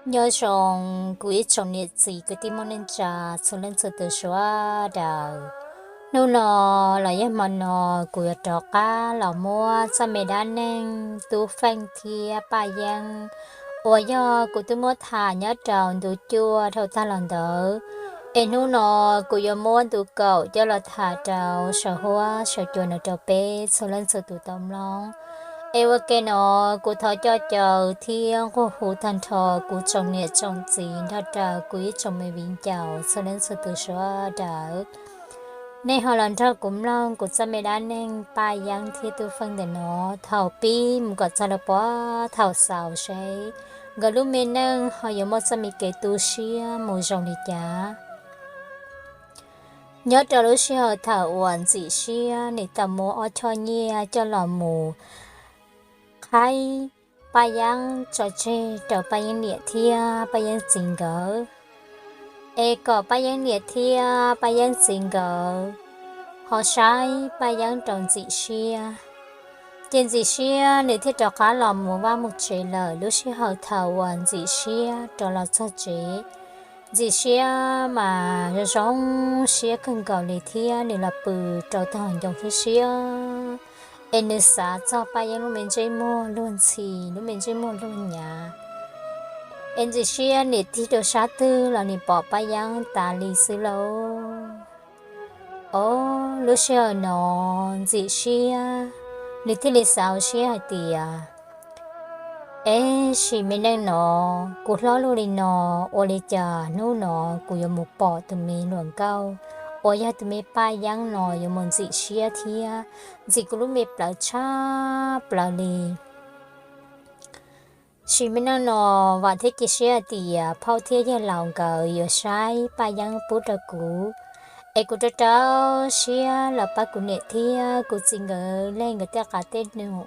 Nyob zoo kuv ib tsoom niam txiv kwv tij Hmoob neej tsa txhua leej txhua tus sawv daws. Hnub no los yog hmo no kuv yuav rov qab los muab txoj me dab neeg Tub Feej thiab Paj Yeeb uas yog kuv twb muab tham nyob rau ntu cuaj dhau tag los ntawd, es hnub no kuv yuav muab ntu kaum coj los tham rau saum huab saum cua no rau peb txhua leej txhua tus tau mloog. Es ua ke no kuv thov coj caw thiab nquag hu tag nrho kuv tsoom niam tsoom txiv nrog rau kuv ib tsoom me viv ncaus txhua leej txhua tus sawv daws, nej ho los nrog kuv mloog kuv txoj me dab neeg Paj Yeeb thiab Tub Feej ntawm no thaum pib mus kom txog rau puag thaum xaus seb nkawd lub me neej ho yuav muaj txoj me kev tu siab mus zoo li cas. Nyob rau lub sij hawm thaum uas Ntxim Siab nws tau muab ob choj nyiaj coj los mus qhaib Paj Yeeb tso tseg rau Paj Yeeb niam thiab Paj Yeeb txiv nkawd, es kom Paj Yeeb niam thiab Paj Yeeb txiv nkawd ho saib Paj Yeeb rau Ntxim Siab. Ces Ntxim Siab nws thiaj rov qab los mus vaj mus tsev lawm. Lub sij hawm thaum uas Ntxim Siab rov los txog tsev, Ntxim Siab mas zoo siab kawg nkaus li thiab nws los pw rau tog ncoo siab siab, es nws xav txog Paj Yeeb lub me ntsej muag luag ntxhi, lub me ntsej muag luag nyav. Es Ntxim Siab nim tig rau sab twg los nim pom Paj Yeeb tas li xwb lauj. Ob, lub sij hawm no Ntxim Siab nws thiaj li xav hauv siab hais tias, Eb, sim me neej no kuv hlob luaj li no, ua li cas hnub no kuv yuav mus pom tus me hluas nkauj uas yog tus me Paj Yeeb no yuav mus ntxim siab thiab ntxim kuv lub me plawv tshaj plaws li. Sim me neej no vam thiab cia siab hais tias phauj thiab yawg laus nkawd yuav saib Paj Yeeb pub rau kuv, es kuv rau rau siab los pab kuv niam thiab kuv txiv nkawd leej nkawd tej qav tej num,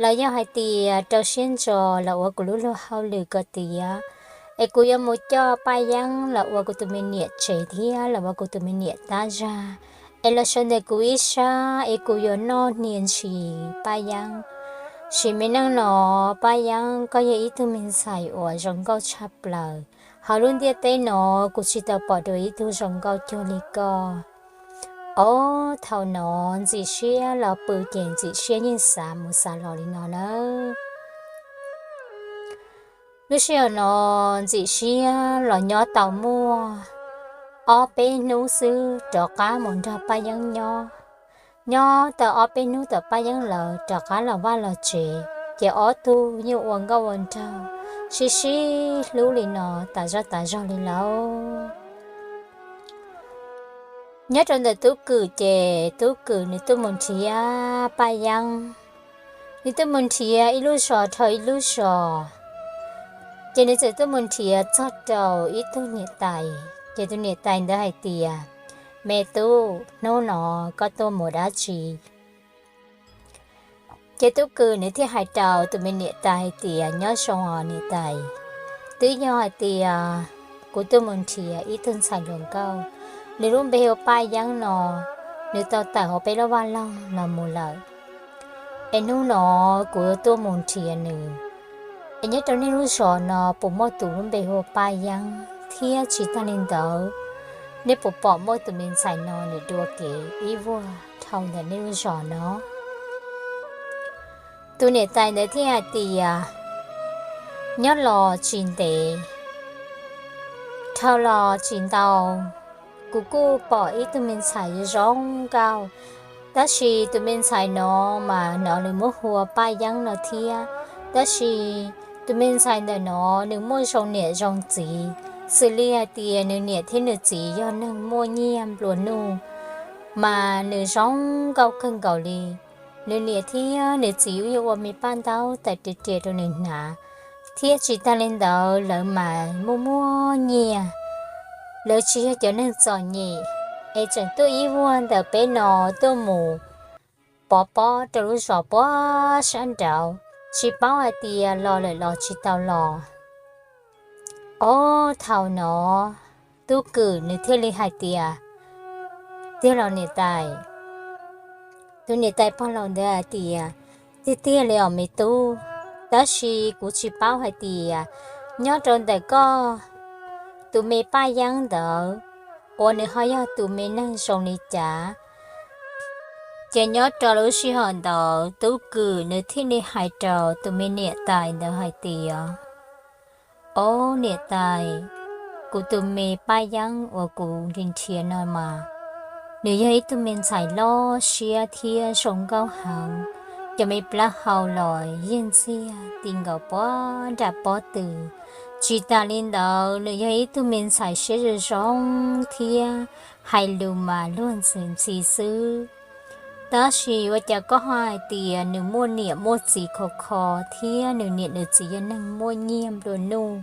los yog hais tias rau siab ntso los ua kuv lub luag hauj lwm kom tiav, es kuv yuav mus coj Paj Yeeb los ua kuv tus me niam tsev thiab los ua kuv tus me niam tab zag, es los sawv ntawm kuv ib sab es kuv yuav noj hnia ntshis Paj Yeeb. Sim me neej no Paj Yeeb koj yog ib tug me ntxhais uas zoo nkauj tshaj plaws, hauv lub ntiaj teb no kuv tsis tau pom dua ib tug zoo nkauj cuag li koj. Ob, thaum no Ntxim Siab los pw ces Ntxim Siab yeej xav mus xav los li no nawb. Lub sij hawm no Ntxim Siab los nyob tau muaj ob peb hnub xwb rov qab mus nrog Paj Yeeb nyob. Nyob tau ob peb hnub tom Paj Yeeb lawv rov qab los vaj los tsev, ces ob tug yeej ua nkauj ua nraug sib sib hlub li no tas zog tas zog li lauj. Nyob rau ntawm Tub Kwm ces Tub Kwm nws tuaj mus nrhiav Paj Yeeb. Nws tuaj mus nrhiav ib lub zos dhau ib lub zos, ces nws txawm tuaj mus nrhiav txog rau ib tug niam tais, ces tus niam tais ntawd hais tias, Me tub, hnub no koj tuaj mus dab tsi? Ces Tub Kwm nws thiaj hais rau tus me niam tais hais tias, Nyob zoo os niam tais, twb yog hais tias kuv tuaj mus nrhiav ib tug ntxhais hluas nkauj, nws lub npe hu ua Paj Yeeb no, nws tau tawm hauv peb lub vaj loog los mus lawm. Es hnub no kuv tuaj mus nrhiav nws, es nyob rau nej lub zos no puas muaj tus lub npe hu ua Paj Yeeb, thiab tsis tag li ntawd, nej puas pom muaj tus me ntxhais no nws dua kev ib vuag dhau ntawm nej lub zos no? Tus niam tais ntawd thiaj hais tias, Nyob los tsis ntev, dhau los tsis ntau, kuv kuj pom ib tug me ntxhais zoo nkauj, tab sis tus me ntxhais no mas hnov nws muab hu ua Paj Yeeb no thiab, tab sis tus me ntxhais ntawm no nws muaj zoo niam zoo txiv, xws li hais tias nws niam thiab nws txiv yog neeg muaj nyiaj nplua nuj, mas nws zoo nkauj kawg nkaus li. Nws niam thiab nws txiv yeej ua me paj ntaub tawm riam riam rau nws hnav, thiab tsis tag li ntawd lawv mas muaj muaj nyiaj, lawv tsis yog cov neeg txom nyem, es tseem tuaj ib vuag ntawm peb no tuaj mus pov pob rau lub zos puag sab nraud, tsis paub hais tias los lawm los tsis tau los. Ob, thaum no Tub Kwm nws thiaj li hais tias, Tiag los niam tais? Tus niam tais pog laus ntawd hais tias, Tiag tiag li os me tub, tab sis kuv tsis paub hais tias Nyob rau ntawm koj tus me Paj Yeeb ntawd, uas nws ho yog tus me neeg zoo li cas? Ces nyob rau lub sij hawm ntawd Tub Kwm nws thiaj li hais rau tus me niam tais ntawd hais tias, Ob niam tais, kuv tus me Paj Yeeb uas kuv nrhiav nrhiav no mas, nws yog ib tug me ntxhais loj siab thiab zoo nkauj heev, cov me plaub hau los yeej ntxiag ti nkaus puag nram pob tw. Tsis tas li ntawd, nws yog ib tug me ntxhais siab zoo zoo thiab hais lus mas luag ntxhi ntxhi xwb. Tab sis ua cas koj ho hais tias nws muaj niam muaj txiv khov kho, thiab nws niam nws txiv yog neeg muaj nyiaj nplua nuj?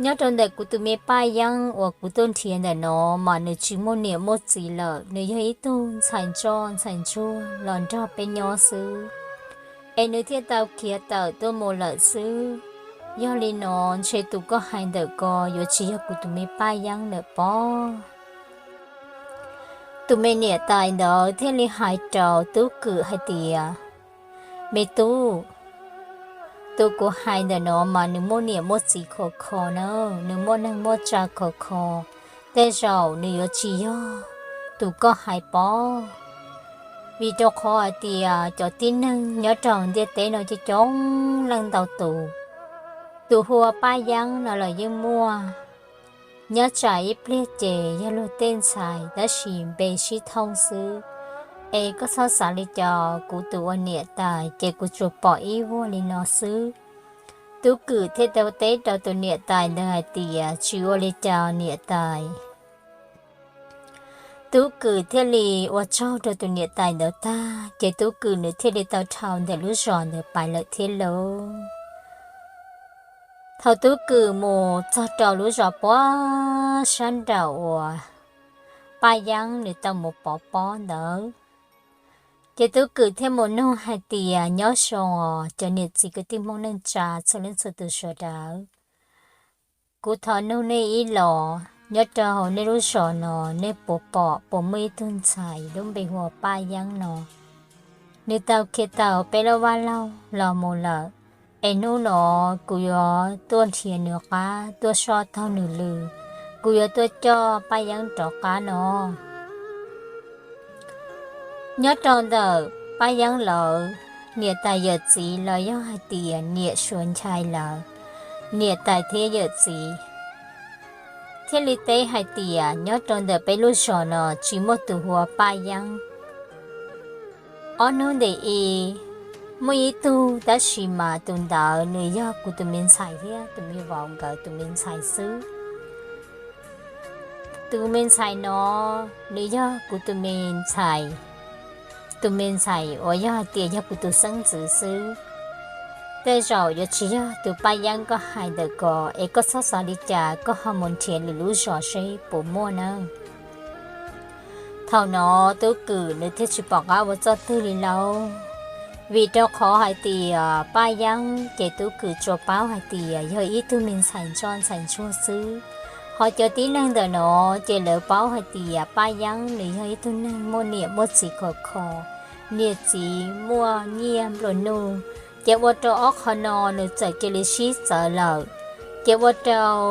Nyob rau ntawm kuv tus me Paj Yeeb uas kuv tuaj nrhiav ntawm no mas nws tsis muaj niam muaj txiv lawm, nws yog ib tug ntxhais ntso ntxhais ntsuag los nrog peb nyob xwb, es nws thiaj tau khiav tawm tuaj mus lawm xwb. Yog li no ntshe tus koj hais ntawm ko yuav tsis yog kuv tus me Paj Yeeb lawm pob. Tus me niam tais ntawd thiaj li hais rau Tub Kwm hais tias, Me tub, tus kuv hais ntawm no mas nws muaj niam muaj txiv khov kho na, nws muaj neeg muaj tsa khov kho, tej zaum nws yuav tsis yog tus koj hais pob. Vim rau qhov hais tias cov tib neeg nyob rau ntiaj teb no coob coob leej ntau tus, tus hu ua Paj Yeeb no los yeej muaj. Nyob tsam ib pliag ces yog luag tej ntxhais tab sis npe sib thooj xwb. Es koj txhob xav li cas, kuv tus ua niam tais ces kuv tsuas pom ib vuag li no xwb. Tub Kwm thiaj tau teb rau tus niam tais ntawd hais tias, Tsis ua li cas niam tais. Tub Kwm thiaj li ua tsaug rau tus niam tais ntawd tag ces Tub Kwm nws thiaj li tau dhau ntawm lub zos ntawd pais lawm thiab lauj. Thaum Tub Kwm mus txog rau lub zos puag sab nraum uas Paj Yeeb nws tau mus pov pob ntawd, ces Tub Kwm thiaj mus nug hais tias, Nyob zoo os cov niam txiv kwv tij Hmoob neej tsa txhua leej txhua tus sawv daws. Kuv thov nug nej ib los, nyob rau hauv nej lub zos no nej puas pom puas muaj ib tug ntxhais lub npe hu ua Paj Yeeb no? Nws tau khiav tawm peb lub vaj loog los mus lawm, es hnub no kuv yuav tuaj nrhiav nws qab, tuaj soj taug nws lw, kuv yuav tuaj coj Paj Yeeb rov qab no. Nyob rau ntawm Paj Yeeb lawv niam tais yawm txiv los yog hais tias niam suav nchai lawv niam tais thiab yawm txiv thiaj li teb hais tias, Nyob rau ntawm peb lub zos no tsis muaj tus hu ua Paj Yeeb. Ob hnub ntawm i muaj ib tug, tab sis mas tus ntawd nws yog kuv tus me ntxhais thiab tus me vauv nkawd tus me ntxhais xwb. Tus me ntxhais no nws yog kuv tus me ntxhais, tus me ntxhais uas yog hais tias yog kuv tus xeeb ntxwv xwb. Tej zaum yuav tsis yog tus Paj Yeeb koj hais ntawm ko, es koj txhob xav li cas, koj ho mus nrhiav lwm lub zos seb puas muaj nawb. Thaum no Tub Kwm nws thiaj tsis pom qab ua txoj twg li lauj, vim rau qhov hais tias Paj Yeeb ces Tub Kwm tsuas paub hais tias yog ib tug me ntxhais ntso ntxhais ntsuag xwb. Ho cov tib neeg ntawm no ces lawv paub hais tias Paj Yeeb nws yog ib tug neeg muaj niam muaj txiv khov kho, niam txiv muaj nyiaj nplua nuj, ces ua rau ob qho no nws txawm cia li sib txawv lawm, ces ua rau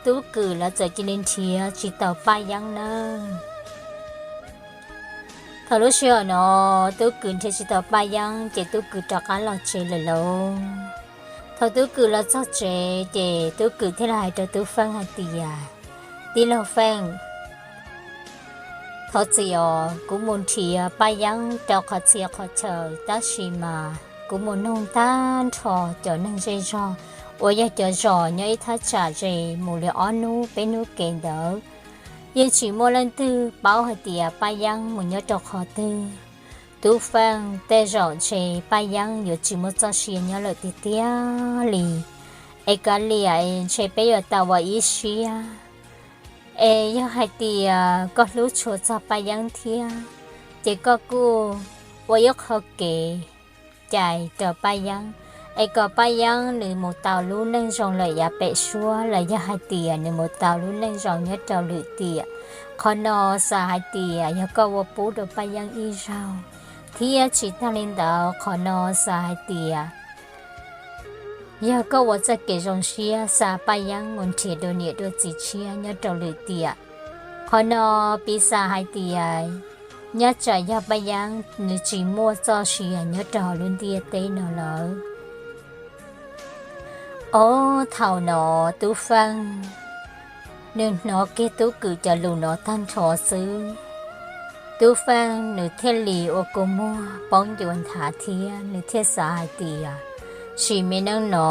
Tub Kwm lawv txawm cia li nrhiav tsis tau Paj Yeeb nawb. Thaum lub sij hawm no Tub Kwm nrhiav tsis tau Paj Yeeb ces Tub Kwm rov qab los tsev lawm lauj. Thaum Tub Kwm los txog tsev ces Tub Kwm thiaj li hais rau Tub Feej hais tias, Tij laug Feej, thov txim os, kuv mus nrhiav Paj Yeeb rau qhov txhia qhov chaw tab sis mas kuv mus nug tag nrho cov neeg zej zog uas yog cov zos nyob ib thaj tsam ze mus li ob hnub peb hnub kev ntawd, yeej tsis muaj leej twg paub hais tias Paj Yeeb mus nyob rau qhov twg. Tub Feej, tej zaum ntshe Paj Yeeb yuav tsis muaj txoj sia nyob lawm tiag tiag li. Es kav liam, ntshe peb yuav tau ua ib siab. Es yog hais tias koj hlub tshua txog Paj Yeeb thiab, ces koj kuj ua ib qho kev cai rau Paj Yeeb, es kom Paj Yeeb nws mus tau lub neej zoo lawm yav pem suab los yog hais tias nws mus tau lub neej zoo nyob rau lwm tiam. Qhov no xav hais tias yog koj ua pub rau Paj Yeeb ib zaug, thiab tsis tag li ntawd qhov no xav hais tias Yog koj ua txoj kev zoo siab xa Paj Yeeb mus nrhiav dua niam dua txiv tshiab nyob rau lwm tiam. Qhov no piv xam hais tias nyob tsam yog Paj Yeeb nws tsis muaj txoj sia nyob rau lub ntiaj teb no lawm. Ob thaum no Tub Feej nws hnov kiag Tub Kwm cov lus no tag nrho xwb, Tub Feej nws thiaj li ua kua muag poob ncua nthav thiab nws thiaj xav hais tias, sim me neej no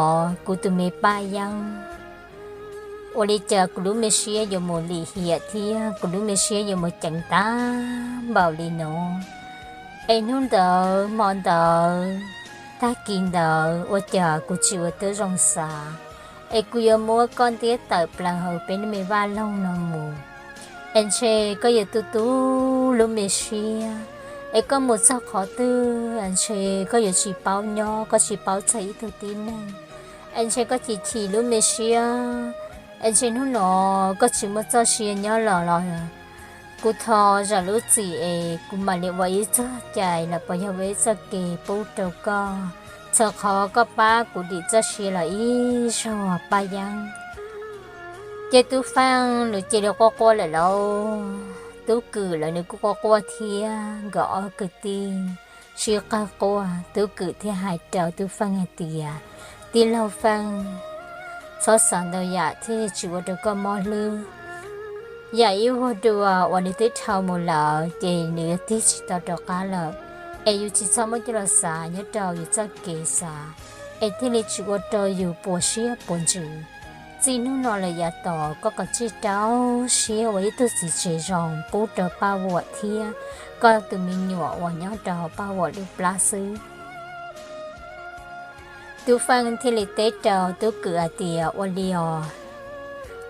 kuv tus me Paj Yeeb, ua li cas kuv lub me siab yuav mus lim hiam thiab kuv lub me siab yuav mus ceev tag npaum li no? Es hnub ntawd hmo ntawd, tag kis ntawd ua cas kuv tsis ua tib zoo xav, es kuv yuav muab koj ntiab tawm plaws hauv peb lub me vaj loog no mus. Es ntshe koj yuav tu tu lub me siab, es koj mus txog qhov twg es ntshe koj yuav tsis paub nyob, koj tsis paub txog ib tug tib neeg, es ntshe koj chim chim lub me siab, es ntshe hnub no koj tsis muaj txoj sia nyob los los kuv thov zam lub txim es kuv mam li ua ib txoj cai los puas yog ua ib txoj kev pub rau koj, txhawm qhov koj pab kuv dim txoj sia los ib zaug Paj Yeeb. Ces Tub Feej nws cia li quaj quaj lawm lauj. Tub Kwm lawv nws kuj quaj quaj thiab, nkawd ob kwv tij sib qawg quaj. Tub Kwm thiaj hais rau Tub Feej hais tias, tij laug Feej, txhob xav ntau yam thiaj tsis ua rau koj mob hlwb. Yam ib vuag dua uas nws twb dhau mus lawm ces nws yuav tig tsis tau rov qab lawm. Es yus tsis txhob muab coj los xav nyob rau yus txoj kev xav, es thiaj li tsis ua rau yus puas siab puas ntsws. Txij hnub no lawm yav tom koj kav tsij rau siab ua ib tug txiv tsev zoo pub rau Paj Vuam thiab koj tus me nyuam uas nyob rau Paj Vuam lub plab xwb. Tub Feej thiaj li teb rau Tub Kwm hais tias, ua li os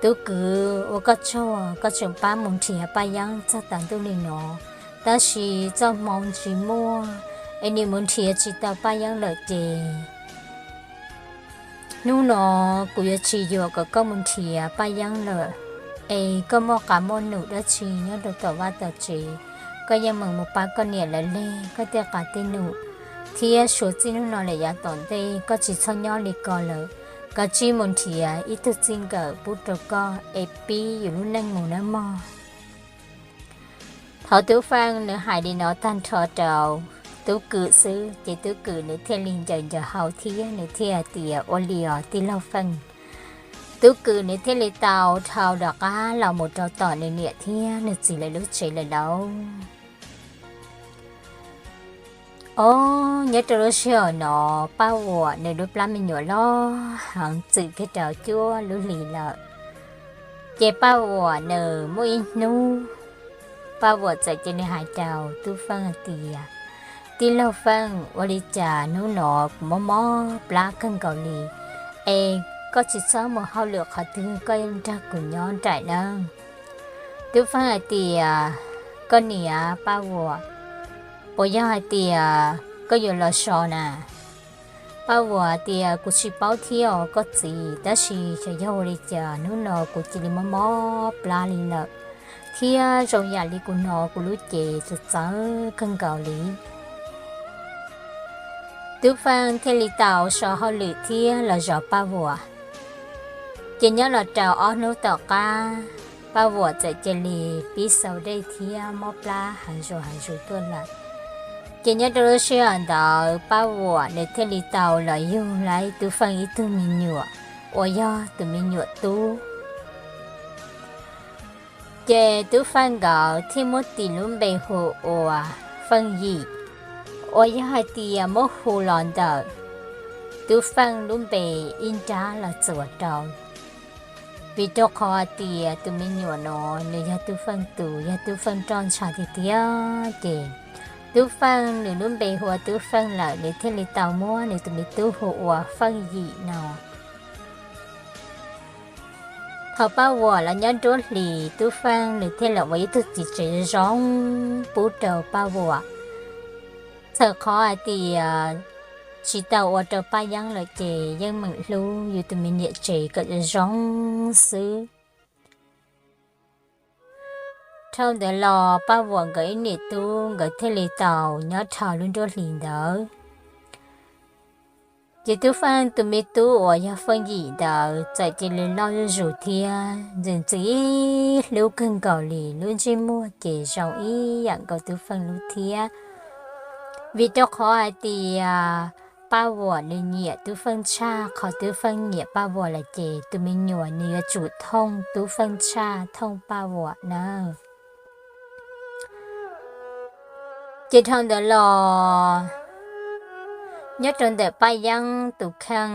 Tub Kwm, ua koj tsaug koj tseem pab mus nrhiav Paj Yeeb txog tas ntuj li no, tab sis txoj hmoov tsis muaj, es nws mus nrhiav tsis tau Paj Yeeb lawm ces hnub no kuv yuav tsis yuam kom koj mus nrhiav Paj Yeeb lawm, es koj muaj qav muaj num dab tsi nyob rau tom vaj tom tsev, koj yeej meem mus pab koj niam lawv leg koj tej qav tej num, thiab suav txij hnub no lawm yav tom ntej koj tsis txhob nyob li ko lawm, kav tsij mus nrhiav ib tug txij nkawm pub rau koj es pib yus lub neej mus nawb mog. Thaum Tub Feej nws hais li no tag nrho rau Tub Kwm xwb ces Tub Kwm nws thiaj li ncaws ncaws hau thiab nws thiaj hais tias, ua li os tij laug Feej. Tub Kwm nws thiaj li tau dhau rov qab los mus rau tom nws niam thiab nws txiv lawv lub tsev lawm lauj. Ob, nyob rau lub sij hawm no Paj Vuam nws lub plab me nyuam loj heev txwm kiag rau cuaj lub hlis lawm. Ces Paj Vuam nws muaj ib hnub, Paj Vuam txawm cia li hais rau Tub Feej hais tias, tij laug Feej, ua li cas hnub no kuv mob mob plab kawg nkaus li, es koj tsis txhob mus hauj lwm qhov twg koj nrog kuv nyob nraim nawb. Tub Feej hais tias, koj niam Paj Vuam, puas yog hais tias koj yuav los so na? Paj Vuam tias, kuv tsis paub thiab os koj txiv, tab sis xyov yog ua li cas hnub no kuv cia li mob mob plab li lawm, thiab zoo yam li kuv hnov kuv lub cev txawv txawv kawg nkaus li. Tub Feej thiaj li tau so hauj lwm thiab los zov Paj Vuam. Ces nyob los rau ob hnub tom qab, Paj Vuam txawm cia li pib xau dej thiab mob plab heev zuj heev zus tuaj lawm. Ces nyob rau lub sij hawm ntawd Paj Vuam nws thiaj li tau los yug laib Tub Feej ib tug me nyuam uas yog tus me nyuam tub. Ces Tub Feej nkawd thiaj muab tis lub npe hu ua Feej Yim, uas yog hais tias muab hu los ntawm Tub Feej lub npe ib nrab los txuas rau. Vim rau qhov hais tias tus me nyuam no nws yog Tub Feej tus, yog Tub Feej roj ntsha tiag tiag ces Tub Feej nws lub npe hu ua Tub Feej lawm, nws thiaj li tau muab nws tus me tub hu ua Feej Yim no. Thaum Paj Vuam los nyob nruab hlis, Tub Feej nws thiaj los ua ib tug txiv tsev zoo pub rau Paj Vuam. Txawm qhov hais tias tsis tau ua rau Paj Yeeb lawm ces yeej meem hlub yus tus me niam tsev kom zoo xwb. Dhau ntawd los Paj Vuam nkawd ib niam tub nkawd thiaj li tau nyob dhau lub nruab hlis ntawd. Ces Tub Feej tus me tub uas yog Feej Yim ntawd txawm cia li loj zuj zus thiab ntxim ntxim hlub kawg nkaus li, lub ntsej muag ces zoo ib yam nkaus Tub Feej lub thiab. Vim rau qhov hais tias Paj Vuam nws nyiam Tub Feej tshaj qhov Tub Feej nyiam Paj Vuam lawm ces tus me nyuam nws yuav tsum thooj Tub Feej tshaj thooj Paj Vuam nawb. Ces dhau ntawd los nyob rau ntawm Paj Yeeb tus kheej,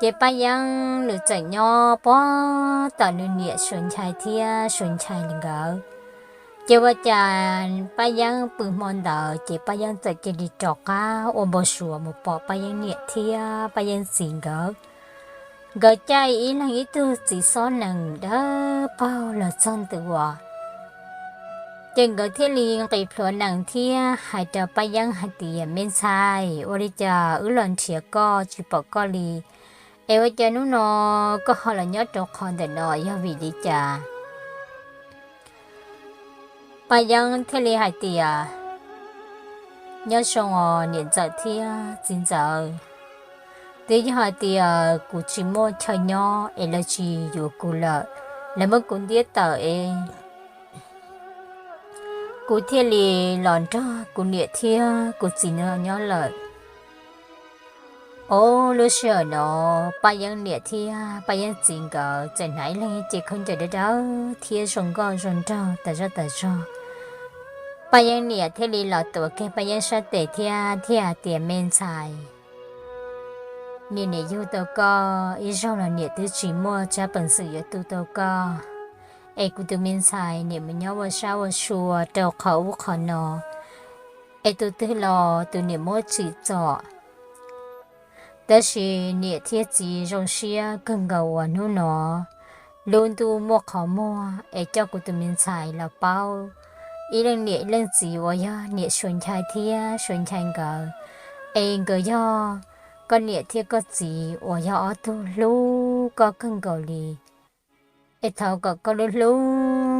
ces Paj Yeeb nws txawm nyob puag tom nws niam Suav Nchai thiab Suav Nchai li nkawd. Ces ua cas Paj Yeeb pw hmo ntawd ces Paj Yeeb txawm cia li rov qab ua npau suav mus pom Paj Yeeb niam thiab Paj Yeeb txiv nkawd. Nkawd caij ib leeg ib tug txiv xob nees dawb paug los txog ntua. Ces nkawd thiaj li nqis plhuav nees thiab hais rau Paj Yeeb hais tias, Me ntxhais, ua li cas wb los nrhiav koj tsis pom koj li, es ua cas hnub no koj ho los nyob rau qhov ntawm no yog vim li cas? Paj Yeeb thiaj li hais tias, Nyob zoo os niam ntxawm thiab txiv ntxawm. Twb yog hais tias kuv tsis muaj chaw nyob es lawv tsis yuav kuv lawm, lawv muab kuv ntiab tawm es kuv thiaj li los nrog kuv niam thiab kuv txiv no nyob lawm. Ob lub sij hawm no Paj Yeeb niam thiab Paj Yeeb txiv nkawd txawm hnav ib leeg ib ce khaub ncaws dawb dawb thiab zoo nkauj zoo nraug tas zog tas zog. Paj Yeeb niam thiaj li los tuav kiag Paj Yeeb sab tes thiab thiaj hais tias, Me ntxhais, niam niam yug tau koj ib zaug los niam twb tsis muaj tsab peev xwm yuav tu tau koj, es kuv tus me ntxhais niam mus nyob ua sab ua sua rau qhov ub qhov no, es tus twg los tus niam muab tsim txom. Tab sis niam thiab txiv zoo siab kawg nkaus uas hnub no lub ntuj muaj qhov muag es coj kuv tus me ntxhais los paub ib leej niam ib leej txiv uas yog niam Suav Nchai thiab Suav Nchai nkawd, es nkawd yog koj niam thiab koj txiv uas yog ob tug hlub koj kawg nkaus li. Es thov kom koj hlub hlub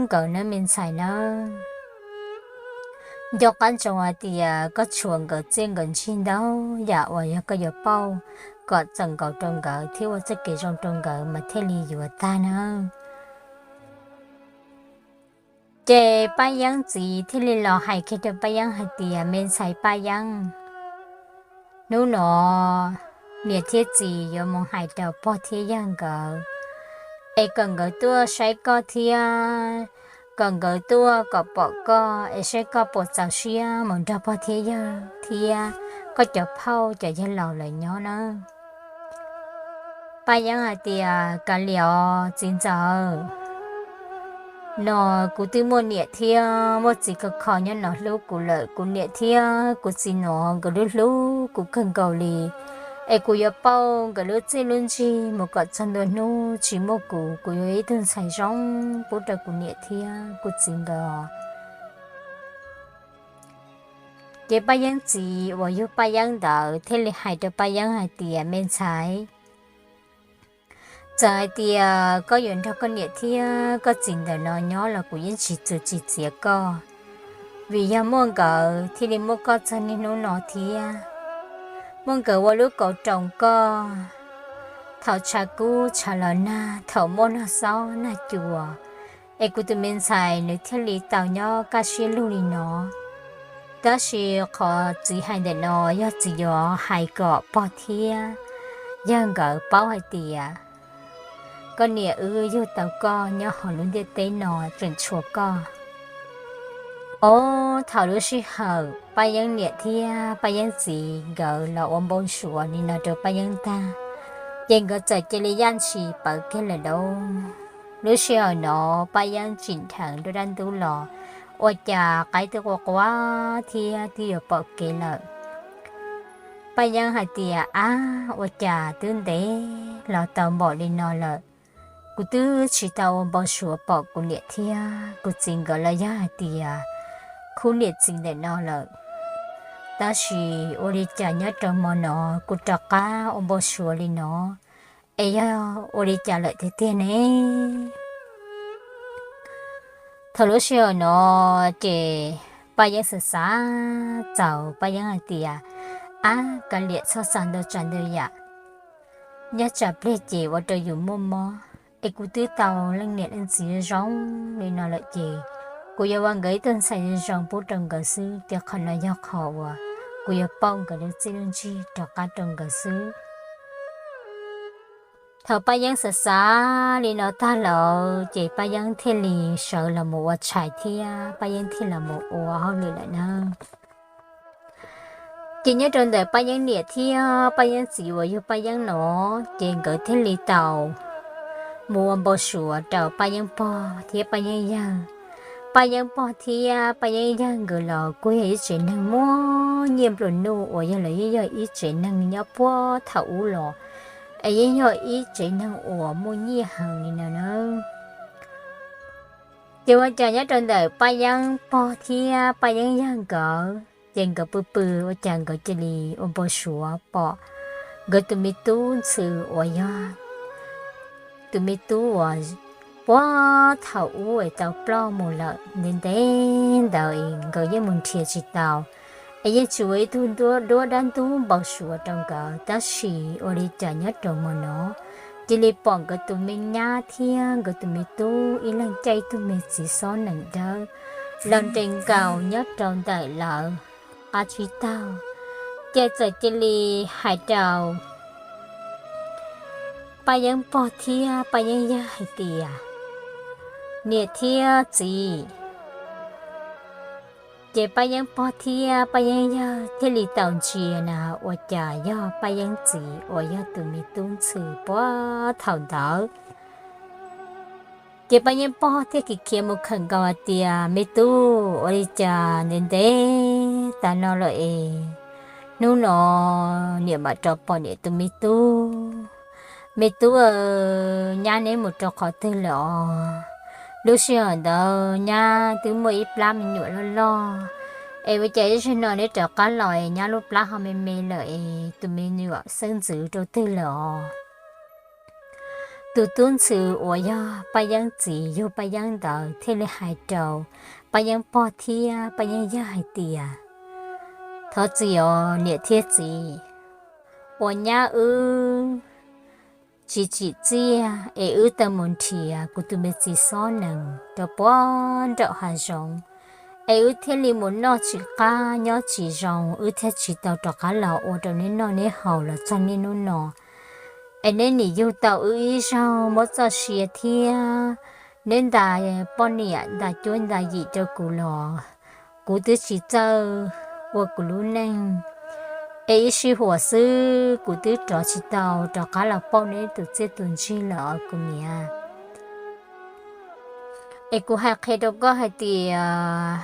nkawd nawb me ntxhais nawb. Nco qab ntsoov hais tias koj tshuav nkawd txiaj nkawd ntsig ntau yam uas yog koj yuav pauj kom txaus nkaus rau nkawd thiab ua txoj kev zoo rau nkawd mas thiaj li yuav tag nawb. Ces Paj Yeeb txiv thiaj li los hais kiag rau Paj Yeeb hais tias, Me ntxhais Paj Yeeb, hnub no niam thiab txiv yuav mus hais rau pog thiab yawg nkawd es kom nkawd tuaj saib koj thiab kom nkawd tuaj kom pom koj es saib koj puas txaus siab mus nrog pog thiab yawg thiab koj cov phauj cov yawg laus lawv nyob nawb. Paj Yeeb hais tias, Kav liam os txiv ntxawm, no kuv twb muaj niam thiab muaj txiv khov kho nyob no hlub kuv lawm. Kuv niam thiab kuv txiv no nkawd lub hlub kuv kawg nkaus li, es kuv yuav pauj nkawd lub txiaj lub ntsig mus kom txog ntua hnub tsis muaj kuv, kuv yuav ib tug ntxhais zoo pub rau kuv niam thiab kuv txiv nkawd. Ces Paj Yeeb txiv uas yog Paj Yeeb ntawd thiaj li hais rau Paj Yeeb hais tias, Me ntxhais, txawm hais tias koj yuav nrog koj niam thiab koj txiv ntawm no nyob los kuv yeej tsis txwv tsis txiav koj, vim yog muaj nkawd thiaj li muaj koj txog niaj hnub no thiab. Muaj nkawd ua lub kauv roos koj, thaum tshav kub tshav los nag, thaum muaj nag xob nag cua, es kuv tus me ntxhais nws thiaj li tau nyob kaj siab lug li no. Tab sis qhov txiv hais ntawm no yog txiv yuav hais kom pog thiab yawg nkawd paub hais tias koj niam wb yug tau koj nyob hauv lub ntiaj teb no tseem tshuav koj. Ob thaum lub sij hawm Paj Yeeb niam thiab Paj Yeeb txiv nkawd los ua npau suav li no rau Paj Yeeb tag, ces nkawd txawm cia li yaj ntshis pawv kiag lawm lauj. Lub sij hawm no Paj Yeeb tsim dheev nruab dab ntub los, ua cas qaib twb qua qua thiab twb yuav pom kev lawm. Paj Yeeb hais tias, Ab, ua cas twb ntev los tau npaum li no lawm, kuv twb tsis tau ua npau suav pom kuv niam thiab kuv txiv nkawd los yog hais tias khub niam txiv ntawm no lawm. Tab sis ua li cas nyob rau hmo no kuv rov qab ua npau suav li no, es yog ua li cas lawm tiag tiag ne? Thaum lub sij hawm no ces Paj Yeeb xav xav txaus, Paj Yeeb hais tias, Ab, kav liam, txhob xav ntau tsav ntau yam. Nyob tsam pliag ces ua rau yus muaj mob, es kuv twb tau leej niam leej txiv zoo li no lawm ces kuv yuav ua nkawd ib tug ntxhais zoo zoo pub rau nkawd xwb, ces qhov no yog qhov uas kuv yuav pauj nkawd lub txiaj lub ntsig rov qab rau nkawd xwb. Thaum Paj Yeeb xav xav li no tag lawm ces Paj Yeeb thiaj li sawv los mus ua tshais thiab Paj Yeeb thiaj los mus ua hauj lwm lawm nawb. Ces nyob rau ntawm Paj Yeeb niam thiab Paj Yeeb txiv uas yug Paj Yeeb no, ces nkawd thiaj li tau mus ua npau suav rau Paj Yeeb pog thiab Paj Yeeb yawg. Paj Yeeb pog thiab Paj Yeeb yawg nkawd los kuj yog ib tsev neeg muaj nyiaj nplua nuj uas yog los yeej yog ib tsev neeg nyob puag thaum ub los, es yeej yog ib tsev neeg uas muaj nyiaj heev li no na. Ces ua cas nyob rau ntawm Paj Yeeb pog thiab Paj Yeeb yawg nkawd, ces nkawd pw pw ua cas nkawd cia li ua npau suav pom nkawd tus me tub ntxhw uas yog tus me tub uas puag thaum ub es tau ploj mus lawm ntev ntev ntawd es nkawd yeej mus nrhiav tsis tau, es yeej tsis ua ib tug duab dab ntub npau suav rau nkawd, tab sis ua li cas nyob rau hmo no cia li pom nkawd tus me nyab thiab nkawd tus me tub ib leeg caij ib tug me txiv xob nees dawb los nres nkaus nyob rau ntawm lawv qab tsib taug. Ces txawm cia li hais rau Paj Yeeb pog thiab Paj Yeeb yawg hais tias, niam thiab txiv. Ces Paj Yeeb pog thiab Paj Yeeb yawg thiaj li tau ntsia na, ua cas yog Paj Yeeb txiv uas yog tus me tub ntxhw puag thaum ntawd. Ces Paj Yeeb pog thiaj khiav khiav mus khawm nkaus hais tias, me tub, ua li cas ntev ntev tas no lawm es hnub no niam mam rov pom niam tus me tub? Me tub, nyab neb mus rau qhov twg lawm os? Lub sij hawm ntawd nyab twb muaj ib plab me nyuam loj loj, es ua cas ib zaug no neb rov qab los es nyab lub plab ho me me lawm es tus me nyuam xeeb ntxwv rau twg lawm os? Tus tub ntxhw uas yog Paj Yeeb txiv yug Paj Yeeb ntawd thiaj li hais rau Paj Yeeb pog thiab Paj Yeeb yawg hais tias, thov txim os niam thiab txiv, uas nyab wb tsis tsim txiaj es wb tau mus nrhiav kuv tus me txiv xob nees rau puag nraum hav zoov, es wb thiaj li mus noj tsis qab nyob tsis zoo, wb thiaj tsis tau rov qab los ua rau neb noj neb haus los txog niaj hnub no. Es neb nim yug tau wb ib zaug muab txoj sia thiab neb nta poj niam nta cuab nta yim rau kuv los kuv twb tsis txawj ua kuv lub neej. Es ib sij huam xwb kuv twb rov tsis tau rov qab los pauj neb tus txiaj tus ntsig lawm os kuv niam. Es kuv hais qhia rau koj hais tias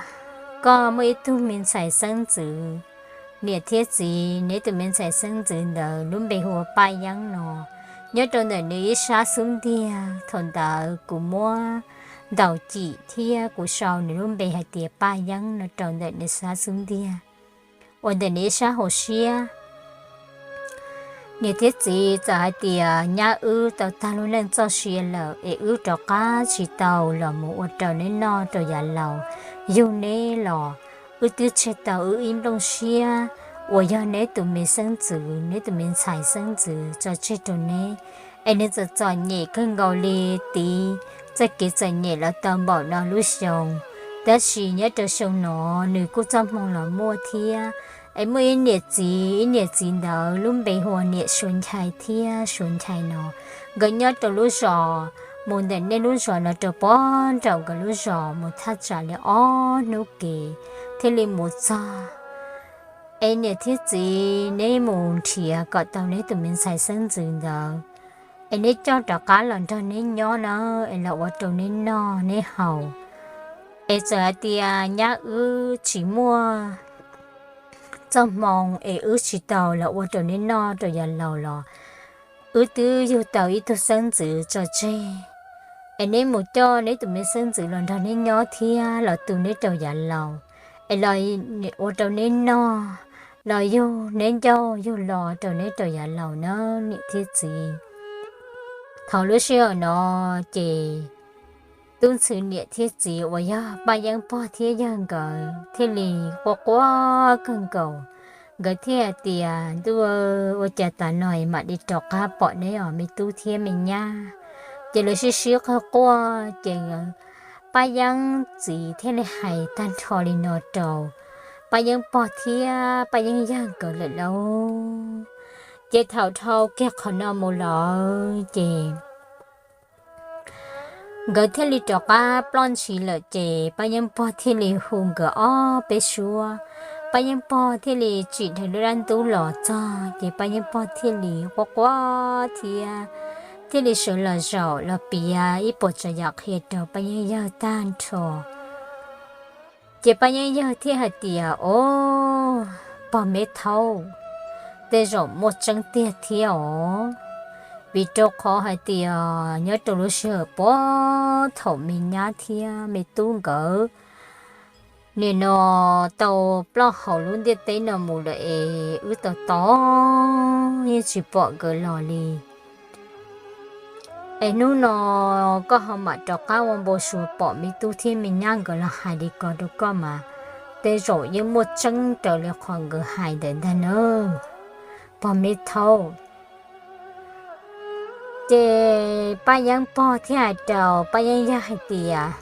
koj muaj ib tug me ntxhais xeeb ntxwv, niam thiab txiv, neb tus me ntxhais xeeb ntxwv ntawd lub npe hu ua Paj Yeeb no. Nyob rau ntawm nws ib sab xub ntiag, thaum ntawd kuv muab ntaus cim thiab kuv sau nws lub npe hais tias Paj Yeeb no rau ntawm nws sab xub ntiag uas ntawm nws ib sab hauv siab. Niam thiab txiv, txawm hais tias nyab wb tau tag lub neej txoj sia lawm es wb rov qab tsis tau los mus ua rau neb noj rau yav laus, yug neb los wb twb tseg tau wb ib nplooj siab uas yog neb tus me xeeb ntxwv, neb tus me ntxhais xeeb ntxwv tso tseg rau neb. Es nws txom txom nyem kawg nkaus li, tiv txoj kev txom nyem los tau npaum no lub xyoo, tab sis nyob rau xyoo no nws kuj txoj hmoo los muaj thiab. Es muaj ib niam txiv, ib niam txiv ntawd lub npe hu ua niam Suav Nchai thiab Suav Nchai no, nkawd nyob rau lub zos, mus ntawm nej lub zos no rau puag nraum nkawd lub zos mus thaj tsam li ob hnub kev thiaj li mus txog. Es niam thiab txiv, neb mus nrhiav kom tau neb tus me ntxhais xeeb ntxwv ntawd, es neb coj rov qab los nrog neb nyob na, es los ua rau neb noj neb haus. Es txawm hais tias nyab wb tsis muaj txoj hmoo es wb tsis tau los ua rau neb noj rau yav laus los wb twb yug tau ib tug xeeb ntxwv tso tseg. Es neb mus coj neb tus me xeeb ntxwv los nrog neb nyob thiab los tu neb rau yav laus, es los ua rau neb noj, los yug neb ncauj yug lo rau neb rau yav laus na niam thiab txiv. Thaum lub sij hawm no ces tub ntxhw niam thiab txiv uas yog Paj Yeeb pog thiab yawg nkawd thiaj li quaj quaj kawg nkaus, Nkawd thiaj hais tias, Ntuj, ua cas tas no mam li rov qab pom neb os me tub thiab me nyab? Ces lawv sib sib qawg quaj ces Paj Yeeb txiv thiaj li hais tag nrho li no rau Paj Yeeb pog thiab Paj Yeeb yawg nkawd lawm lauj. Ces thaum dhau kiag qhov no mus lawm ces nkawd thiaj li rov qab ploj ntshis lawm ces Paj Yeeb pog thiaj li hu nkawd ob peb suab. Paj Yeeb pog thiaj li tsim dheev lub dab ntub los txog ces Paj Yeeb pog thiaj li quaj quaj thiab thiaj li sawv los zaum los piav ib puas tsav yam qhia rau Paj Yeeb yawg tag nrho. Ces Paj Yeeb yawg thiaj hais tias, Os, pog me thaub, tej zaum muaj tseeb tiag thiab os, vim rau qhov hais tias nyob rau lub sij hawm puag thaum me nyab thiab me tub nkawd nim no tau ploj hauv lub ntiaj teb no mus lawm es wb tos tos yeej tsis pom nkawd los li. Es hnub no koj ho mam rov qab ua npau suav pom me tub thiab me nyab nkawd los hais li ko rau koj mas tej zaum yeej muaj tseeb raws li qhov nkawd hais ntawd ntag nawb, pog me thaub. Ces Paj Yeeb pog thiaj hais rau Paj Yeeb yawg hais tias,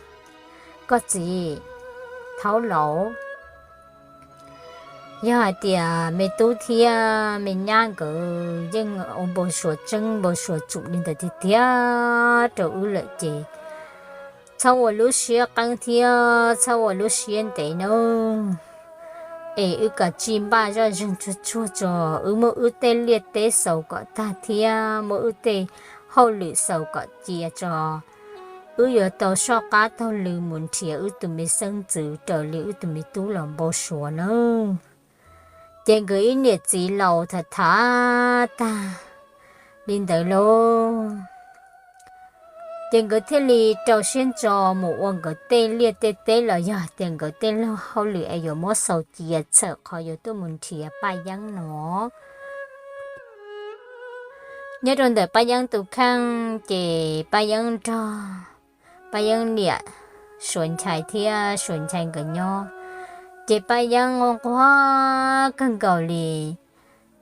Koj txiv, thaub laus, yog hais tias me tub thiab me nyab nkawd yeej ua npau suav tseeb npau suav tsum li ntawd tiag tiag rau wb lawm ces txhob ua lub siab qeeb thiab txhob ua lub siab ntev nawb. Es wb kom tsij npaj zoj zeeg tsuag tsuag tso, wb muab wb tej liaj teb xaus kom tag thiab muab wb tej hauj lwm xaus kom cia tso. Wb yuav tau soj qab taug lw mus nrhiav wb tus me xeeb ntxwv raws li wb tus me tub los npau suav nawb. Ces nkawd ib niam txiv laus tham tham tag li ntawd lauj, ces nkawd thiaj li rau siab ntso mus ua nkawd tej liaj tej teb los yog tias nkawd tej laug hauj lwm es yuav muab xaus cia txhawm qhov yuav tuaj mus nrhiav Paj Yeeb no. Nyob rau ntawm Paj Yeeb tus kheej ces Paj Yeeb nrog Paj Yeeb niam Suav Nchai thiab Suav Nchai nkawd nyob, ces Paj Yeeb nquag kawg nkaus li.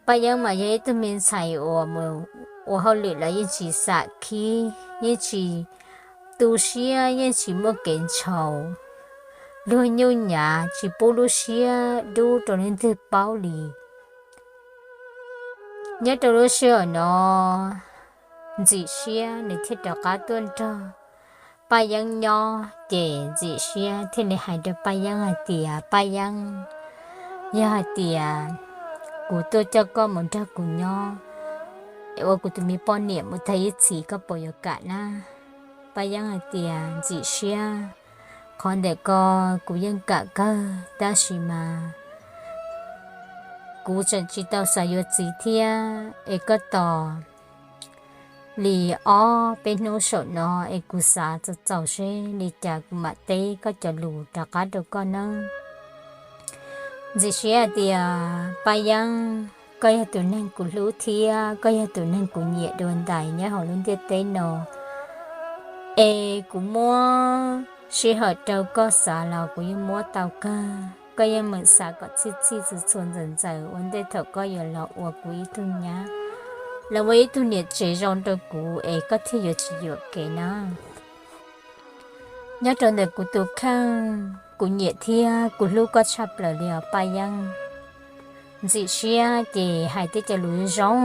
Paj Yeeb mas yog ib tug me ntxhais uas mus ua hauj lwm los yeej tsis xam khib, yeej tsis tu siab, yeej tsis muaj kev ntshaus, luag nyuj nyav tsis pub lub siab dub rau leej twg paub li. Nyob rau lub sij hawm no, Ntxim Siab nws thiaj rov qab tuaj nrog Paj Yeeb nyob, ces Ntxim Siab thiaj li hais rau Paj Yeeb hais tias, Paj Yeeb, yog hais tias kuv tuaj coj koj mus nrog kuv nyob, es ua kuv tus me poj niam mus tag ib txhis koj puas yuav kam na? Paj Yeeb hais tias, Ntxim Siab, qhov ntawm ko kuv yeej kam kawg, tab sis mas kuv tseem tsis tau xav yuav txiv thiab, es koj tos li ob peb hnub saum no es kuv xav txaus txaus seb li cas kuv mam teb koj cov lus rov qab rau koj nawb. Ntxim Siab hais tias, Paj Yeeb, koj yog tus neeg kuv hlub thiab koj yog tus neeg kuv nyiam dua ntais nyob hauv lub ntiaj teb no, es kuv muab sij hawm rau koj xav los kuv yeej muab tau kawg. Koj yeej meem xav kom txhij txhij txhua txhua ntxaws ntxaws ua ntej thaum koj yuav los ua kuv ib tug nyab, los ua ib tug niam tsev zoo rau kuv es koj thiaj yuav tsis yuam kev na. Nyob rau ntawm kuv tus kheej, kuv nyiam thiab kuv hlub koj tshaj plaws li os Paj Yeeb. Ntxim Siab ces hais tej cov lus zoo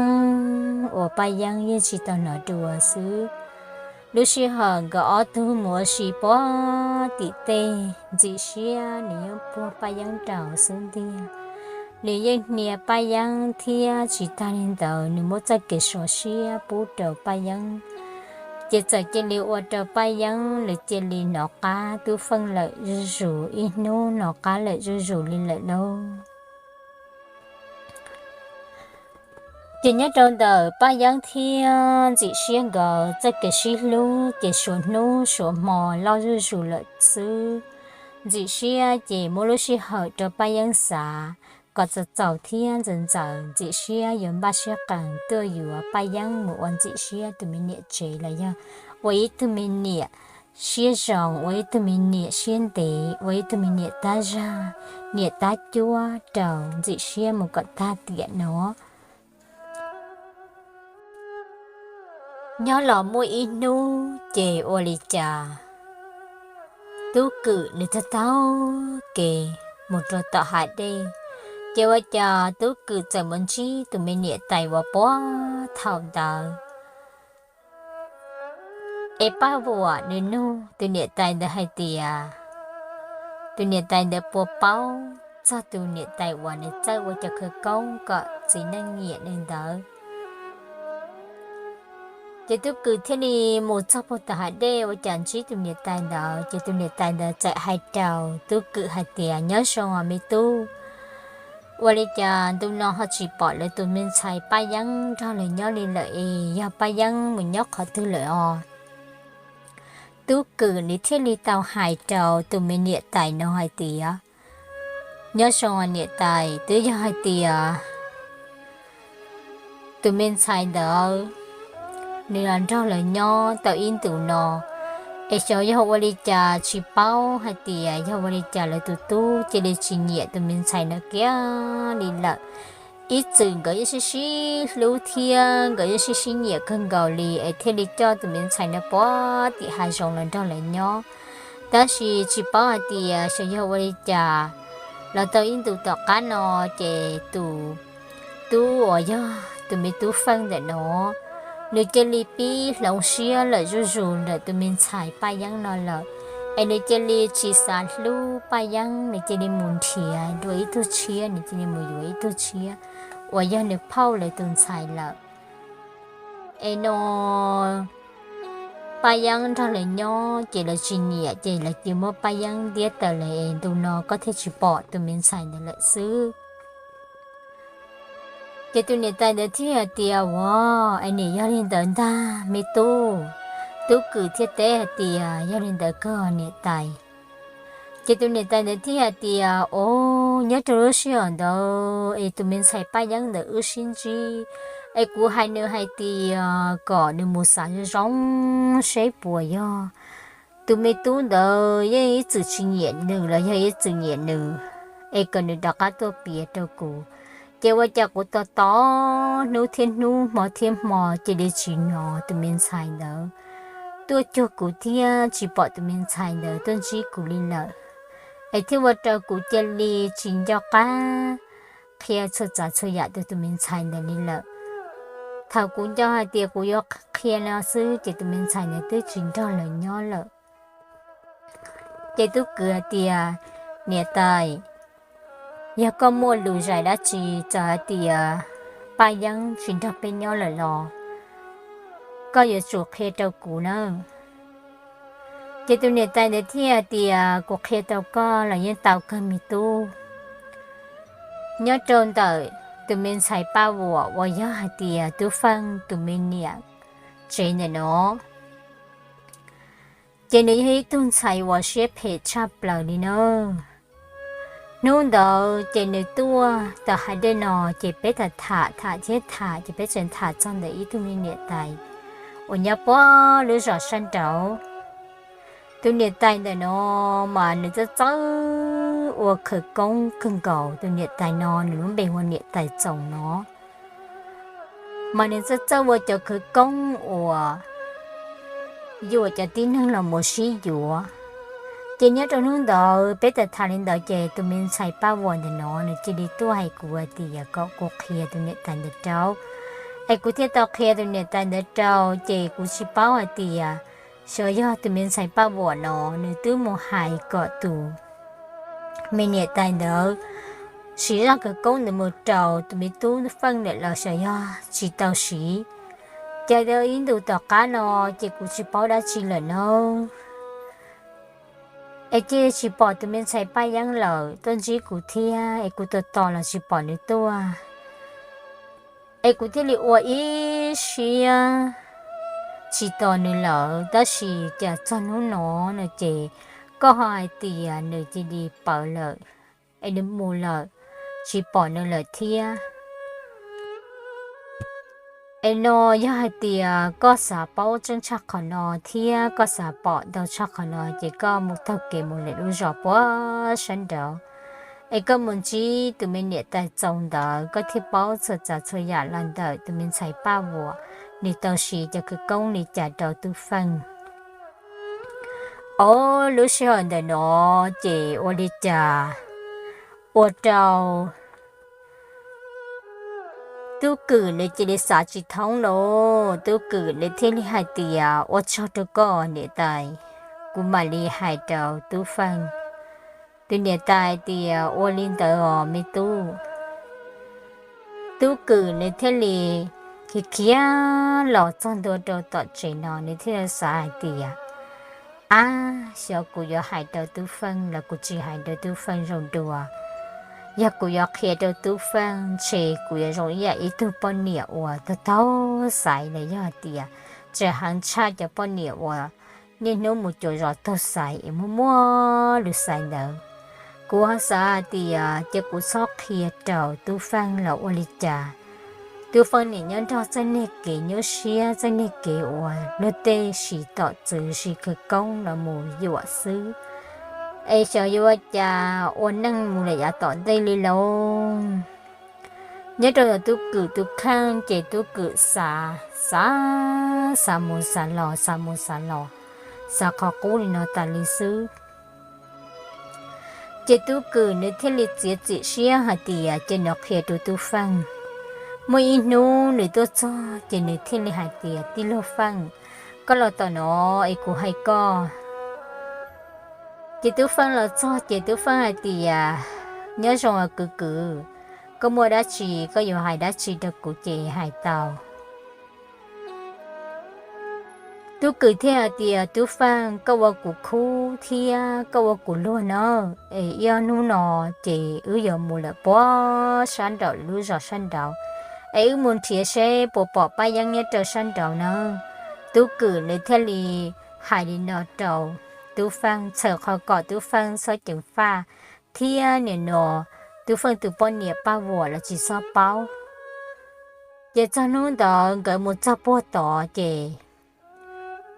uas Paj Yeeb yeej tsis tau hnov dua xwb. Lub sij hawm nkawd ob tug mus ua si puag tim tej, Ntxim Siab nws yeej puag Paj Yeeb nraum xub ntiag, nws yeej hnia Paj Yeeb thiab tsis tag li ntawd nws muab txoj kev sov siab pub rau Paj Yeeb. Ces txawm cia li ua rau Paj Yeeb lawv cia li hnov qab tub feej lawm zuj zus, ib hnub hnov qab lawm zuj zus li lawm lauj. Ces nyob rau ntawm Paj Yeeb thiab Ntxim Siab nkawd txoj kev sib hlub ces suav hnub suav hmo loj zuj zus lawm xwb. Ntxim Siab ces muab lub sij hawm rau Paj Yeeb xav kom txaus txaus thiab ntxaws ntxaws, Ntxim Siab yuav npaj siab qees tuaj yuav Paj Yeeb mus ua Ntxim Siab tus me niam tsev los yog ua ib tug me niam siab zoo, ua ib tug me niam siab ntev, ua ib tug me niam tab zag, niam tab cuab rau ntxim siab mus kom tag tiam no. Nyob los muaj ib hnub ces ua li cas Tub Kwm nws taug taug kev mus rau tom hav dej, ces ua cas Tub Kwm txawm mus ntsib tus me niam tais uas puag thaum ntawd. Es Paj Vuam nws nug tus niam tais ntawd hais tias, tus niam tais ntawd puas paub txog tus niam tais uas nws txawj ua cov khawv koob kom txiv neej nyiam nws ntawd. Ces Tub Kwm thiaj li mus txog puag tom hav dej ua cas ntsib tus niam tais ntawd, ces tus niam tais ntawd txawm hais rau Tub Kwm hais tias, nyob zoo os me tub, ua li cas ntu no ho tsis pom lawv tus me ntxhais Paj Yeeb nrog lawv nyob li lawm es yog Paj Yeeb mus nyob qhov twg lawm os? Tub Kwm nws thiaj li tau hais rau tus me niam tais no hais tias, nyob zoo niam tais, twb yog hais tias tus me ntxhais ntawd nws los nrog lawv nyob tau ib ntus no, es xyov yog ua li cas tsis paub hais tias yog ua li cas lawv tus tub cia li tsis nyiam tus me ntxhais no kiag li lawm. Ib txwm nkawd yeej sib sib hlub thiab nkawd yeej sib sib nyiam kawg nkaus li es thiaj li coj tus me ntxhais no puag tim hav zoov los nrog lawv nyob. Tab sis tsis paub hais tias xyov yog ua li cas los tau ib ntus tom qab no ces tus tub uas yog tus me tub Feej ntawm no, nws cia li pib hloov siab lawm zuj zus ntawm tus me ntxhais Paj Yeeb no lawm, es nws cia li tsis xav hlub Paj Yeeb, nws cia li mus nrhiav dua ib tug tshiab, nws cia li mus yuav ib tug tshiab uas yog nws phauj lawv tus ntxhais lawm. Es no Paj Yeeb nrog lawv nyob ces lawv tsis nyiam ces lawv cia muab Paj Yeeb ntiab tawm lawm es ntu no koj thiaj tsis pom tus me ntxhais ntawd lawm xwb. Ces tus niam tais ntawd thiaj hais tias, ua, es niam yog li ntawd ntag me tub. Tub Kwm thiaj teb hais tias, yog li ntawd kawg niam tais. Ces tus niam tais ntawd thiaj hais tias, o, nyob rau lub sij hawm ntawd es tus me ntxhais Paj Yeeb ntawd wb sib ntsib, es kuv hais nws hais tias kom nws mus xav zoo zoo seb puas yog tus me tub ntawd yeej ib txwm tsis nyiam nws los yog ib txwm nyiam nws, es kom nws rov qab tuaj piav rau kuv. Ces ua cas kuv tos tos hnub thiab hnub hmo thiab hmo cia li tsis hnov tus me ntxhais ntawd tuaj cuag kuv thiab tsis pom tus me ntxhais ntawd tuaj ntsib kuv li lawm, es thiaj ua rau kuv cia li tsis nco qab qhia txhua tsav txhua yam rau tus me ntxhais ntawd li lawm. Thaum kuv nco hais tias kuv yuav qhia no xwb ces tus me ntxhais ntawd twb tsis nrog lawv nyob lawm. Ces Tub Kwm hais tias, niam tais, yog koj muaj lus zais dab tsi txawm hais tias Paj Yeeb tsis nrog peb nyob lawm los koj yuav tsum qhia rau kuv nawb. Ces tus niam tais ntawd thiaj hais tias, kuv qhia rau koj los yeej tau kawg me tub. Nyob rau ntawm tus me ntxhais Paj Vuam uas yog hais tias Tub Feej tus me niam tsev ntawm no, ces nws yog ib tug ntxhais uas siab phem tshaj plaws li na. Hnub ntawd ces nws tuaj tom hav dej no, ces peb tham tham tham thiab tham, ces peb tseem tham txog ntawm ib tug me niam tais uas nyob puag lub zos sab nraud. Tus niam tais ntawm no mas nws txawj txawj ua khawv koob kawg nkaus. Tus niam tais no nws lub npe hu ua niam tais Txoos no, mas nws txawj txawj ua cov khawv koob uas yuam cov tib neeg los mus sib yuav. Ces nyob rau hnub ntawd peb tawm tham li ntawd ces tus me ntxhais Paj Vuam ntawm no nws cia li tuaj hais kuv hais tias kom kuv qhia tus niam tais ntawd rau, es kuv thiaj tau qhia tus niam tais ntawd rau. Ces kuv tsis paub hais tias xyov yog tus me ntxhais Paj Vuam no nws twb mus hais kom tus me niam tais ntawd siv zaj khawv koob ntawd mus rau tus me tub Feej ntawm los xyov yog tsis tau siv. Ces ib ntus tom qab no ces kuv tsis paub dab tsi lawm na. Es cia tsis pom tus me ntxhais Paj Yeeb lawm tuaj ntsib kuv thiab, es kuv tos tos los tsis pom nws tuaj. Es kuv thiaj li ua ib siab tsis tos nws lawm, tab sis cas txog hnub no no ces koj ho hais tias nws cia li pawv lawm, es nws mus lawm, tsis pom nws lawm thiab. Es no yog hais tias koj xav paub tseeb tshaj qhov no thiab koj xav pom ntau tshaj qhov no ces koj mus taug kev mus lawm lub zos puag sab nraud, es koj mus ntsib tus me niam tais txoos ntawd koj thiaj paub txhua tsav txhua yam los ntawm tus me ntxhais Paj Vuam nws tau siv cov khawv koob li cas rau Tub Feej. Ob lub sij hawm ntawm no ces ua li cas ua rau Tub Kwm nws cia li xav tsis thoob lawm. Tub Kwm nws thiaj li hais tias, ua tsaug rau koj niam tais, kuv mam li hais rau Tub Feej. Tus niam tais tias, ua li ntawd os me tub. Tub Kwm nws thiaj li khiav khiav los txog ntua rau tom tsev no nws thiaj xav hais tias, ab, xyov kuv yuav hais rau Tub Feej los kuv tsis hais rau Tub Feej zoo dua. Yog kuv yuav qhia rau Tub Feej ntshe kuv yuav zoo ib yam ib tug poj niam uas taug taug xaiv los yog hais tias tseem heev tshaj cov poj niam uas niaj hnub mus cuav zos taug xaiv es muaj muaj lus xaiv ntawd. Kuv ho xav hais tias ces kuv txhob qhia rau Tub Feej los ua li cas. Tub Feej nim nyob nrog txoj niag kev nyuaj siab, txoj niag kev uas luag tej siv tom txwv siv khawv koob los mus yuam xwb, es xyov yuav ua cas ua neej mus lawm yav tom ntej li lauj. Nyob rau ntawm Tub Kwm tus kheej ces Tub Kwm xav, xav, xav mus xav los, xav mus xav los, xav qhov qub li no tas li xwb. Ces Tub Kwm nws thiaj li txiav txim siab hais tias ces nws qhia rau Tub Feej. Muaj ib hnub nws tuaj txog ces nws thiaj li hais tias, tij laug Feej, koj los tom no es kuv hais koj. Ces Tub Feej los txog ces Tub Feej hais tias, nyob zoo os kwv kwv, koj muaj dab tsi koj yuav hais dab tsi rau kuv ces hais tau. Tub Kwm thiaj hais tias, Tub Feej, koj ua kuv khub thiab koj ua kuv luag na, es ib ob hnub no ces wb yuav mus lawm puag sab nraum lub zos sab nraud, es wb mus nrhiav seb puas pom Paj Yeeb nyob rau sab nraud na. Tub Kwm nws thiaj li hais li no rau Tub Feej, txhawm qhov kom Tub Feej txhob ceev faj, thiab nim no Tub Feej tus poj niam Paj Vuam los tsis txhob paub. Ces txog hnub ntawd nkawd mus txog puag tod ces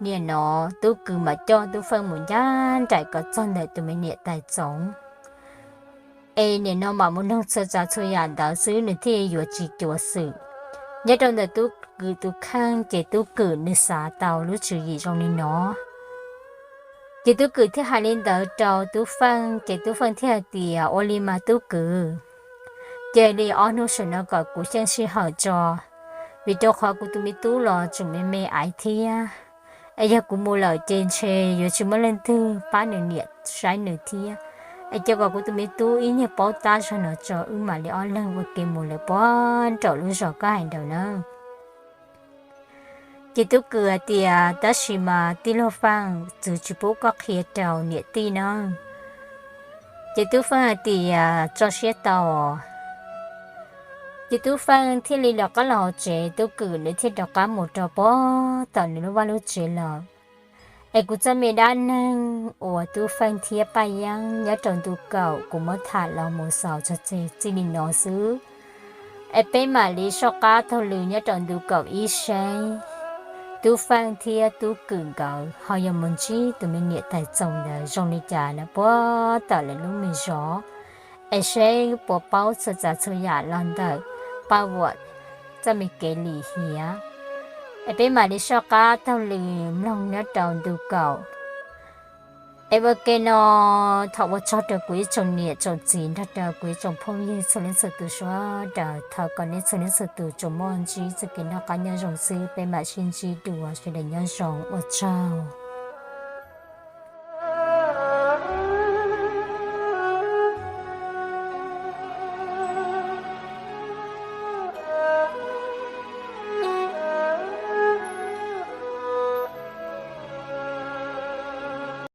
nim no Tub Kwm mam coj Tub Feej mus ncaj nraim kom txog ntawm tus me niam tais txoov, es nim no mam mus noog txhua tsav txhua yam ntawd xwb nws thiaj yuav tsis cuav xwm. Nyob rau ntawm Tub Kwm tus kheej ces Tub Kwm nws xav tau lub tswv yim zoo li no. Ces Tub Kwm thiaj hais li ntawd rau Tub Feej ces Tub Feej thiaj hais tias, ua li mas Tub Kwm, cia li ob hnub saum no kom kuv xyeej sij hawm tso, vim rau qhov kuv tus me tub los tseem me me aiv thiab, es yog kuv mus lawm ces ntshe yuav tsis muaj leej twg pab nws niam saib nws thiab. Es cia kom kuv tus me tub ib nyuag paub tab zog no tso wb mam li ob leeg ua ke mus lawm puag nraum lub zos koj hais nraud na. Ces Tub Kwm hais tias, tab sis mas tij laug Feej, txwv tsis pub koj qhia rau niam tij na. Ces Tub Feej hais tias, tso siab tau. Ces Tub Feej thiaj li rov qab los hauv tsev, Tub Kwm nws thiaj rov qab mus rau puag tom nws lub vaj lub tsev lawm. Es kuv txoj me dab neeg uas Tub Feej thiab Paj Yeeb nyob rau ntu kaum kuv muab tham los mus xaus txog txij li no xwb. Es peb mam li soj qab taug lw nyob rau ntu kaum ib seb Tub Feej thiab Tub Kwm nkawd ho yuav mus ntsib tus me niam tais txoov ntawd zoo li cas na puag tom lawv lub me zos, es seb puas paub txhua tsav txhua yam los ntawm Paj Vuam txoj me kev lim hiam. Es peb mam li soj qab taug lw mloog nyob rau ntu kaum. Es ua ke no, thov ua tsaug rau kuv ib tsoom niam tsoom txiv nrog rau kuv ib tsoom phooj ywg txhua leej txhua tus sawv daws, thov kom nej txhua leej txhua tus tsuas muaj ntsib txoj kev noj qab nyob zoo xwb, peb mam sib ntsib dua, sawv daws nyob zoo, ua tsaug.